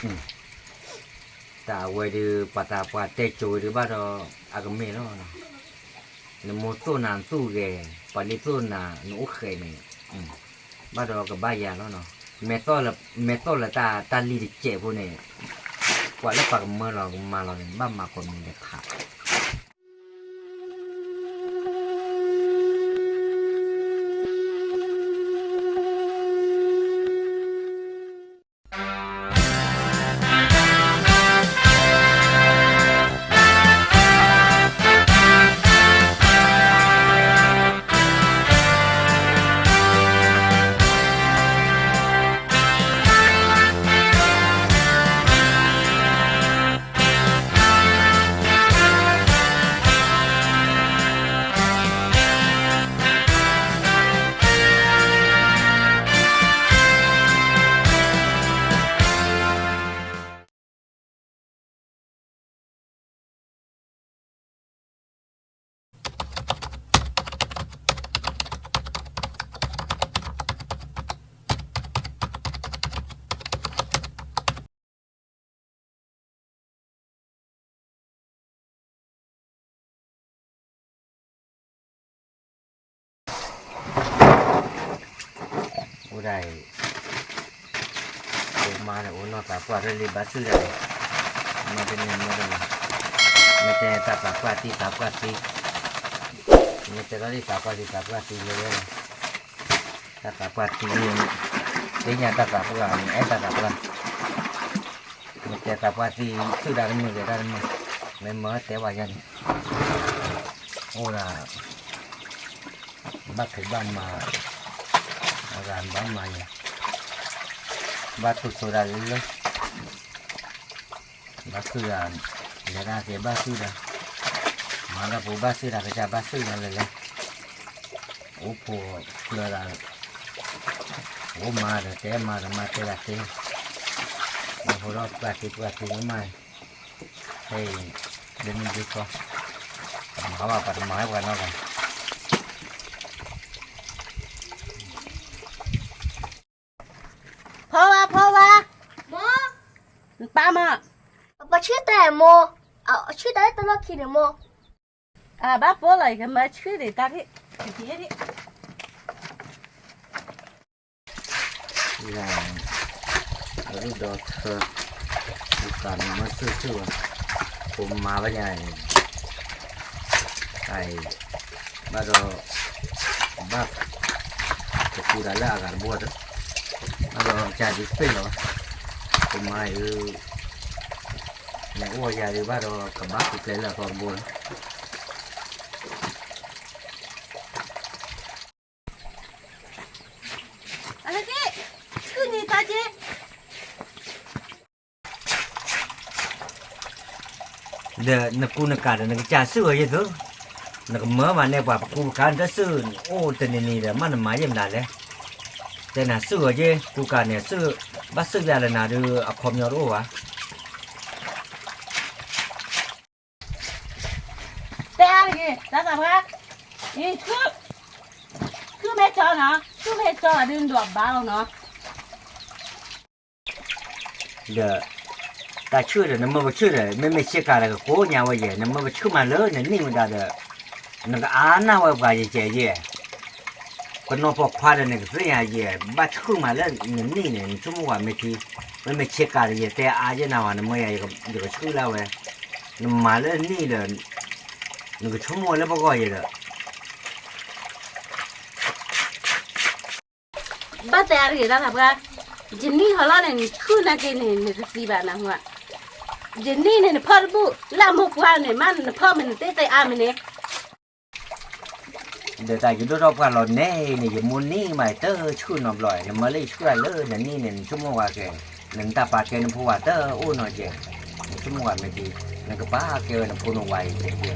တၢ်အဝဲဒုး ပှၤသးပှၢ်တဲကိၤဝဲဒုးဘၣ်ဒီး အကမ့ၢ်လီၤ. နမိၢ်သိၣ်နၤနသူၣ်ဂဲၤ, ပှၤလံၤသိၣ်နၤနအိၣ်ဃဲးန့ၣ်, ဘၣ်ဒီးကဘၣ်ယၤလီၤနီၤ. မဲာ်သီၣ်လၢတၢ်လံၤတစဲးဖိန့ၣ်, ကွၢ်လၢပှၤကမၢလီၤကမၤလီၤန့ၣ် ဘၣ်မၤကိးမံၤဒဲးဖး အိၣ်ဒၣ်အံၤ, အိၣ်မါန့ၣ်အိၣ်နီၢ်သးပှၢ်တလံၤဘၣ်စုၣ်ဒၣ်, မ့ၢ်တန့ၣ်မ့ၢ်တန့ၣ်, မ့ၢ်တဲတၢ်သးပှၢ်သံသးပှၢ်သံ, မ့ၢ်တဲထီၣ်လံသးပှၢ်သံသးပှၢ်သံလၢဝဲလီၤ, တၢ်သးပှၢ်သံ, သ့ၣ်ညါတၢ်သးပှၢ်န့ၣ် အဲၣ်တၢ်သးပှၢ် မ့ၢ်တဲသးပှၢ်သံ စုၣ်ဒၣ်တမုာ်ဂဲၤဒၣ်တမုာ်, မ့ၢ်မၢတဲဝဲယၤန့ၣ်, အိၣ်ဒၣ်, ဘၣ်ဖံးဘၣ်မၤ, အဂၤဘၣ်မၤယၤ, ဘၣ်တူၢ်ဆိဒၣ်လၢလၢ, ဘၣ်စုၣ်ဒၣ်, လဲၤဒၣ်က့ၤဘၣ်စုၣ်ဒၣ်, မၤတၢ်ဖိဘၣ်စုၣ်ဒၣ် ကစၢ်ဘၣ်စုၣ်ဒၣ်လၢလၢ, အိၣ်ဖိကျၢၤဒၣ်, အိၣ်မါဒီးတဲမါဒီးမါတဲဒၣ်တဲ, မ့ၢ်ဖိထီၣ်ပှၢ်သံပှၢ်သံမး, ဟဲအံၤ, ဒ်န့ၣ်ဒ်သိး, မၤဘၣ်ပှၤတမၤဝဲပှၤနီတဂၤ ဖီဝါ ဖီဝါ, မိၢ်, နပၢ်မး, ပဆံၣ်တဲမိၢ်, ဆံၣ်တဲလၢတလီၢ်ခံန့ၣ်မိၢ်, အဘၣ်ပိာ်လီၤ ယကမၤဆှံဒံးတၢ်ထံၣ်, ကက့ၤဒံး, အဒုၣ်ဒီးထၢ, ပူၤကးန့ၣ်မ့ၢ်စုၣ်စုၣ်ဝဲ, ပမၤဘၣ်ယၤအံၤ, အံၤ, ဘၣ်ဒီး, ဘၣ်, ကပူၤဒၣ်လၢအဂၤတဘိဒီး, ဘၣ်ဒီးကၢ်ဒုးပ့ၢ်လီၤ, ပမၤအံၤ, နအိၣ်ယၤဒုးဘၣ်ဒီးကဘၣ်ပူၤကျဲလၢအသီတဘိလီၤ. အက့, ဆှံန့ၣ်တၢ်က့, ဒီးနကူနကၤဒီးနကစၢ်စုၣ်အီၤယ့ၢ်သု, နကမၢဘၣ်န့ၣ်ပှၤပကူပကၤနတစုၣ်, အိၣ်တနံၤနံၤဒီးမ့ၢ်နမၤယ့ၢ်မနုၤလဲၣ်, တဲနၤစုၣ်အီၤယ့ၢ် ကူကၤန့ၣ်, ဘၣ်စုၣ်ယၤလၢနၤဒုးအခီပညီတအိၣ်ဘၣ်. တဲအါတဂ့ၤ တၢ်သးပှၢ်, အံၤ, ဆူၣ်မဲာ်ကၠီနီၤ, ဆူၣ်မဲာ်ကၠီဒုးဒိးဘါအီၤနီၤ, ဒီး, တၢ်ဆူၣ်ဒီး နမၢပဆူၣ်ဒီး မ့မ့ၢ်ဆ့ကၤဒီးကကိးညါဝဲယဲၢ်, နမၢပဆူၣ်မးလၢနနံၣ်ဝဲဒၣ်ဒီး, နကအါနၢ်ဝဲပှၤယဲၢ်ယဲၢ်, ပနီၢ်ပိာ်ခွါဒီးနကသ့ၣ်ညါယဲၢ်, ဘၣ်ဆူၣ်မးလၢနနံၣ်န့ၣ် နဆိကမိၣ်ဝဲမ့ၢ်ထံ, မ့မ့ၢ်ဆ့ကၤဒီးယတဲအါယဲၢ်နၤဝဲ နမၢယၤယကဆူၣ်လၢဝဲ, နမၤလၢနံၣ်ဒီး, နကဆိကမိၣ်ဝဲလၢပဂီၢ်ယဲၢ်ဒီး ဘၣ်တဲအါတဂ့ၤတၢ်သးပှၢ်, ယနံၣ်ဟီလီၤန့ၣ် နဆူၣ်နာ်က့န့ၣ် နတသံဘၣ်နဟူဧါ, ယနံၣ်န့ၣ်နဖီၣ်တဘူၣ်, လၢအမိၢ်ပှၢ်န့ၣ် မ့ၢ်နဖီၣ်မ့ၢ်နသ့သ့အါမ့ၢ်န့ၣ်, ဒီးတၢ်ယဒိၣ်ထီၣ်ပှၢ်လီၤန့ၣ်န့ၣ် ယမိၢ်နံၣ်မးတဆူၣ်နီတဘျီ, နမၢလၢယဆူၣ်ဒၣ်လၢနနံၣ်န့ၣ် နဆိကမိၣ်ဝဲကဲ, နတၢ်ပာ်ကဲနဖိဝၤတအိၣ်နီတကဲး, နဆိကမိၣ်ဝဲမ့ၢ်ထံ, နကပာ်ကဲဝဲနဖိနဝၤအံၤကဲကဲ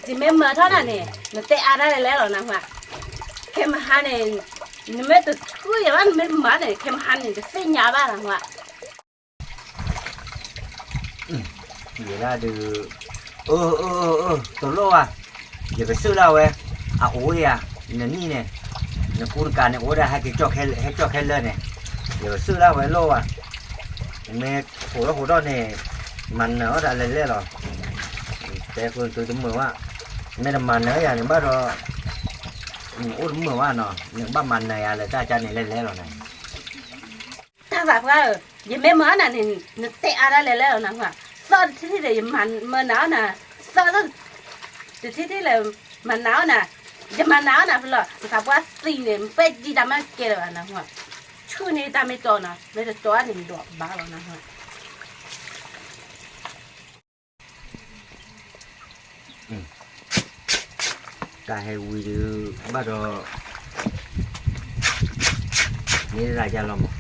ယမ့ၢ်မၤထီၣ်နၤန့ၣ် နတဲအါတၢ်လဲၤလဲၤလီၤနဟူဧါ, ခဲမဟါန့ၣ်, နမ့ၢ်တဆူၣ်ယၤဘၣ် နမ့ၢ်တမၤန့ၣ် ခဲမဟါန့ၣ် တသ့ၣ်ညါဘၣ်နဟူဧါ. ယဲဒၣ်ဒုး, အၢ အၢ အၢ အၢ တလိၣ်ဘၣ်, ယကစၢၢ်လၢဝဲ, အအိၣ်ယၤ, နနံၣ်န့ၣ်, နကူနကၤန့ၣ် အိၣ်ဒၣ်ဟဲက့ၤကၠီၣ်ခဲလၢာ်န့ၣ်, ယကစၢၢ်လၢဝဲလိၣ်ဘၣ်, မ့ၢ်ဟိးထီၣ်ဟိးထီၣ်န့ၣ် မၤနၢၤအီၣ်တၢ်လဲၤလဲၤလီၤ. တဲဃိသုတမုာ်ဘၣ်, မ့ၢ်တမၤနၢၤယၤန့ၣ်ဘၣ်ဒီး နအိၣ်တမုာ်ဘၣ်နီၤ, နကဘၣ်မၤနၢၤယၤလၢတၢ်ကါန့ၣ်လဲၤလဲၤလီၤနၤ. တၢ်သးပှၢ်ဧၢ, ယမ့ၢ်မၤအီၣ်နၤန့ၣ် နတဲအါတၢ်လဲၤလဲၤလီၤနၤ, သီၣ်တထံၣ်ထံၣ်ဒီး ယမၤနၢၤအီၣ်နၤ, သီၣ်တထံၣ်ထံၣ်လၢ မၤနၢၤအီၣ်နၤ, ယမၤနၢၤအီၣ်နၤဖဲလီၤ, နသးပှၢ်သံန့ၣ် မ့ၢ်ပဲာ်ကံတၢ်မ့ၢ်ကဲလၢၤဘၣ်နၤ, ဆူၣ်န့ၢ်တၢ်မ့ၢ်တီနီၤ, မ့ၢ်တတီအီၣ်န့ၣ် နဒိးဘၣ်လီၤနၤ. တၢ်ဟဲဝံၤဒုး ဘၣ်ဒီး န့ၢ်ရၤယါလီၤမး,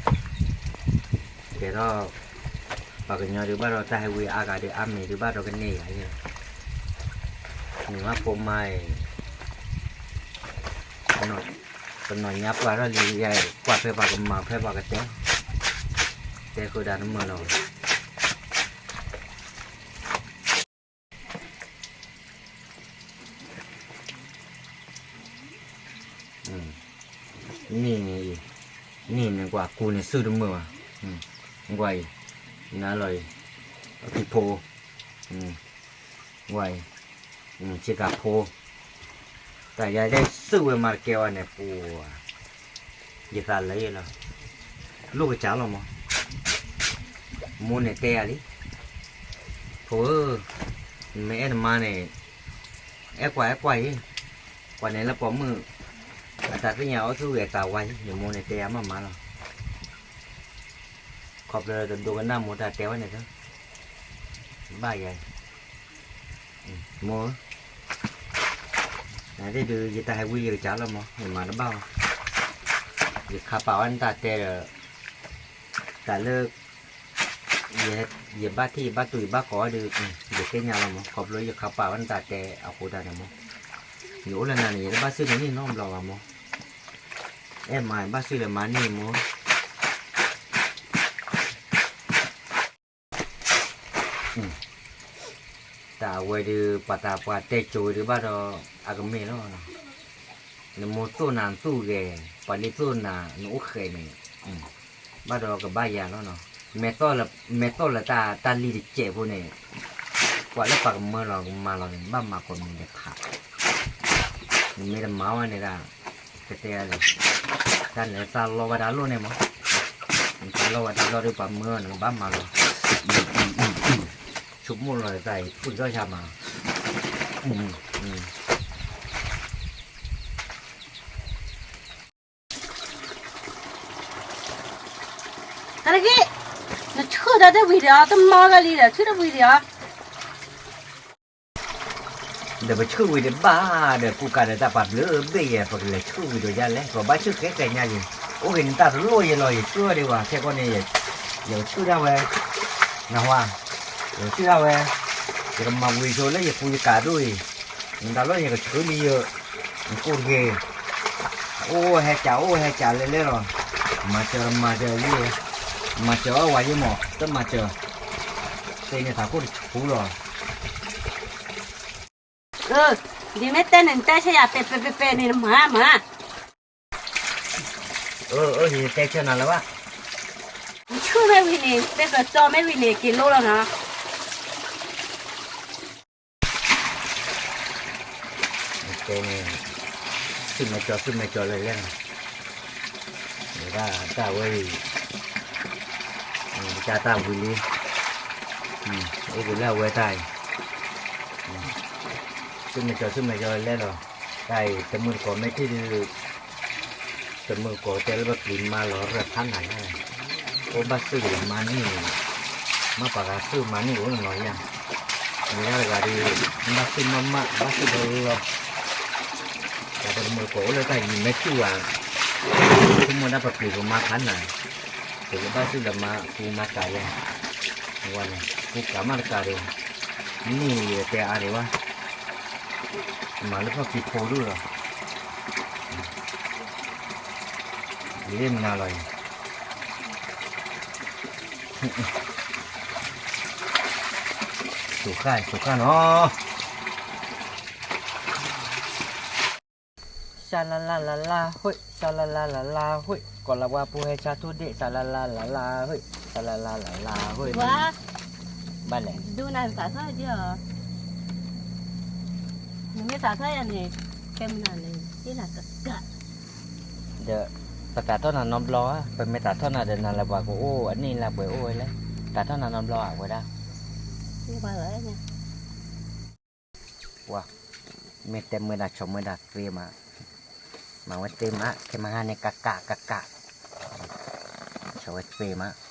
ကဲထီၣ် ပှၤကညီဒုး ဘၣ်ဒီးတၢ်ဟဲဝံၤအါဂၤဒုး အါမ့ၢ်ဒုး ဘၣ်ဒီးကန့ၢ်ယၤယဲ, နမ့ၢ်ဖိမါအံၤ တနီၤညါပှၢ်ထီၣ်လံ ယကွၢ်ဖဲပှၤကမၤဖဲပှၤကတဲ, တဲဃုာ်ဒၣ်တမုာ်လီၤ. နံၣ်န့ၣ်အံၤ, နံၣ်န့ၣ်ကွၢ်ကူန့ၣ်စုတမုာ်ဘၣ်, ကွၢ်အံၤ, နၤလီၤအံၤ, အဖံဖိ, ကွၢ်အံၤ, ဆ့ကၤဖိ, တၢ်ယၤဒဲစုဝဲမၤတကဲဝဲန့ၣ်ပူၤ ယသးလၢယလီၤ, လိၣ်ကစၢ်လီၤမး, မိၢ်န့ၣ်တဲယၤလံ, ဖိဧၢ, နမ့ၢ်အဲၣ်နမါန့ၣ် အဲၣ်ကွၢ်အဲၣ်ကွၢ်အံၤ, ကွၢ်န့ၣ်လၢပိာ်မုၣ် အတၢ်သ့ၣ်ညါအီၣ်သူၣ်ဂဲၤသးဝါအံၤ, ယမိၢ်န့ၣ်တဲယၤမးမးလီၤ, ခီဖျိတဒိကနၣ်မိၢ်တၢ်တဲဝဲန့ၣ်သၢ, ဘၣ်ယၤအံၤ, မိၢ်ဧၢ, နဒ်ဒုး ယတၢ်ဟဲဝံယကစၢ်လီၤမး ယမၤတဘၣ်ဘၣ်, ယခါပာ်ဝဲနတၢ်တဲဒီး တၢ်လၢ ယဘၣ်ထံၣ်ယဘၣ်တူၢ်ယဘၣ်ကိးဒုး ယသ့ၣ်ညါလီၤမး, ခီဖျိယခါပာ်ဝဲနတၢ်တဲအဃိတၢ်န့ၣ်မး, ယအိၣ်လၢနၤန့ၣ် ယတဘၣ်စံၣ်န့ၢ်နီတဘျီဘၣ်မး, အဲၣ်မၤဘၣ်စံၣ်လၢမၤန့ၢ်မး တၢ်အဝဲဒုး ပှၤသးပှၢ်တဲကိၤဝဲဒုးဘၣ်ဒီး အကမ့ၢ်လီၤ, နမိၢ်သိၣ်နၤနသူၣ်ဂဲၤ, ပှၤလံၤသိၣ်နၤနအိၣ်ဃဲးန့ၣ်, ဘၣ်ဒီးကဘၣ်ယၤလီၤနီၤ, မဲာ်သီၣ်လၢတၢ်လံၤတစဲးဖိန့ၣ်, ပှၤလၢပှၤကမၢလီၤကမၤလီၤန့ၣ် ဘၣ်မၤကိးမံၤဒဲးဖး, နမ့ၢ်တမၤဝဲန့ၣ်ဒၣ် ကတဲလဲၣ်, တၢ်န့ၣ်သးလီဝဲဒၣ်လိၣ်န့ၣ်မး, သးလီဝဲဒၣ်လိၣ်ဒီးပှၤမၢအီၤန့ၣ် ကဘၣ်မၤလီၤ, ဆိကမိၣ်လီၤတၢ်အံၤ ဖုၣ်ထီၣ်ဆါမး, တၢ်တဂ့ၤ, နဆူၣ်ဒီးတဝံၤဒီး တမီၢ်ဂၤလံဒီး ဆူၣ်တဝံၤဒီး ဒီးပဆူၣ်ဝံၤတဘၣ်ဒီး ကူကၤဒီးတၢ်ပာ်ဘျုးဘ့ၣ်ယဲ ပကလဲၤဆူၣ်ဝံၤဒီးယါလဲၣ် ပဘၣ်ဆူၣ်ဃဲဃဲညါလံ, အိၣ်က့ၤနတၢ်တလိၣ်ယဲလီၤ ယဆူၣ်ဒံးဝဲ ခဲကိာ်န့ၣ် ယကဆူၣ်ဒၣ်ဝဲ, နဟါ, ယကဆူၣ်ဒၣ်ဝဲ, ယကမၤဝံၤဆိလၢယပူၤယကးဒိၣ်အံၤ, နတၢ်လီၢ်ယကဆူၣ်လံယ နကိၢ်တဂ့ၤ, အိၣ်ဟဲကး အိၣ်ဟဲကးလဲၤလဲၤလီၤ, မၤစၢၤမၤစၢၤယဲ, မၤစၢၤအီၣ်ဝဲယဲမး တမၤစၢၤ, သ့န့ၣ်သးခိၣ်တဆူၣ်လီၤ. အၢ, ဒ်မ့ၢ်တဲန့ၣ် နတဲဆၢယၤ ပဲပဲပဲပဲန့ၣ် နမၤမး, အၢ အၢ ယတဲဆၢနၤလၢၤဘၣ်, နဆူၣ်မ့ၢ်ဝံၤန့ၣ် ပဲကတီၤမ့ၢ်ဝံၤန့ၣ် က့ၤလိလီၤနီၤ. တဲန့ၣ်, သုမဲာ်ကၠီ သုမဲာ်ကၠီလဲၤလဲၤနီၤ, ဝဲဒၣ်တၢ်ဝဲအံၤ, တၢ်တၢ်ဝံၤလံ, အိၣ်က့ၤလၢအဝဲတၢ်အံၤ, သုမဲာ်ကၠီ သုမဲာ်ကၠီလဲၤလဲၤလီၤ, တၢ်အံၤ တမုၢ်တကိးမ့ၢ်ထံၣ်ဒုး တမုၢ်တကိးတဲလၢပပျံၤမၤလီၤရၢၢ်ဖးနၤညါ, အိၣ်ဘၣ်သုးက့ၤမၤန့ၢ်, မ့ၢ်ပှၤဂၤသုးမၤန့ၢ်အိၣ်နီၤယါ, မ့ၢ်ဒၣ်တဂၤဒီး ဘၣ်သုးမးမး ဘၣ်သုးလီၤလီၤ, တၢ်ပတမုၢ်တကိးအိၣ်လၢတၢ်ယံၤမ့ၢ်ထံၣ်ဝဲ, ဆိကမိၣ်ဒၣ်ပပျံၤပမၤဖးနၤ, ပကဘၣ်သုးလၢမၤကူမၤကၤယါ, ဝဲန့ၣ် ကူကၤမးတကးဒီး, န့ၢ်ယတဲအါဒံးဘၣ် မၤလၢဖီၣ်ခံဖိဒိၣ်လီၤ, ယမနၤလီၤအံၤ, စူၤဃၣ် စူၤဃၣ်နီၤ, ရှါလါလါလါလါဟွ့ၣ် ရှါလါလါလါလါဟွ့ၣ် ကိးလၢပှၤပူၤဟဲဆါထိၣ်ဒ့ၣ် စၤလါလါလါလါ ဟ့ၣ် စၤလါလါလါလါ ဟ့ၣ် ဘၣ်လဲၣ် ဒိနၤသးထီၣ်ဒ်အီၤ နမ့ၢ်သးထီၣ်ယၤန့ၣ် ကဲမနုၤန့ၣ် ဟ့ၣ်နၤကကး ဒီး ပသးထီၣ်နၤနီတဘျီဧါ ပမ့ၢ်သးထီၣ်နၤဒီး နၤလၢပှၤကအိၣ်အန့ၢ်လၢပှဲၤအိၣ်ဝဲလဲၣ် သးထီၣ်နၤနီတဘျီဧါ ဝဲဒၣ် ပှၤ မ့ၢ်တဲမုာ်ဒၣ်ဆိးမုာ်ဒၣ်သ့မး မၤဝဲသ့မး ခဲမဟါန့ၣ် ကကးကကး ဆိးဝဲသ့မး